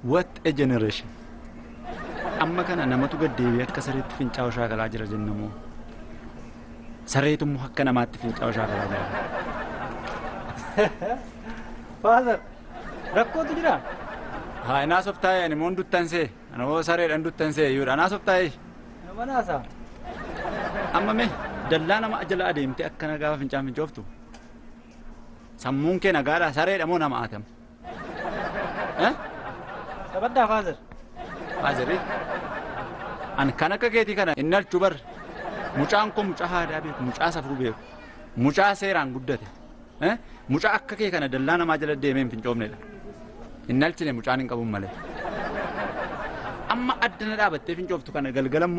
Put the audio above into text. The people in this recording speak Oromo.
What a generation! Amma kana namatu gad deebi'ee akka sareetti fincaa'u shaakalaa jira jennamoo? Sareetu immoo akka namaatti fincaa'u shaakalaa jira. Father, rakkootu jira? Haa inaa softaa'e ani moon duttansee ani hoo sareedhaan duttansee iyyuudha anaa softaa'e. Nama naasaa. Amma mee dallaa nama jala adeemtee akkana gaafa fincaan fincooftu sammuun kee nagaadhaa sareedha moo nama aatama? Eh? Taphadhaa Father. Faazari an kan akka keetii kana inni alchuu bar mucaan kun mucaa aadaa beeku mucaa safuu beeku mucaa seeraan guddate eh? Mucaa akka kee kana dallaa namaa jala deemee hin fincoofnedha. Hin alchine mucaan hin qabuun malee. Amma addana dhaabattee fincooftu kana galgala immoo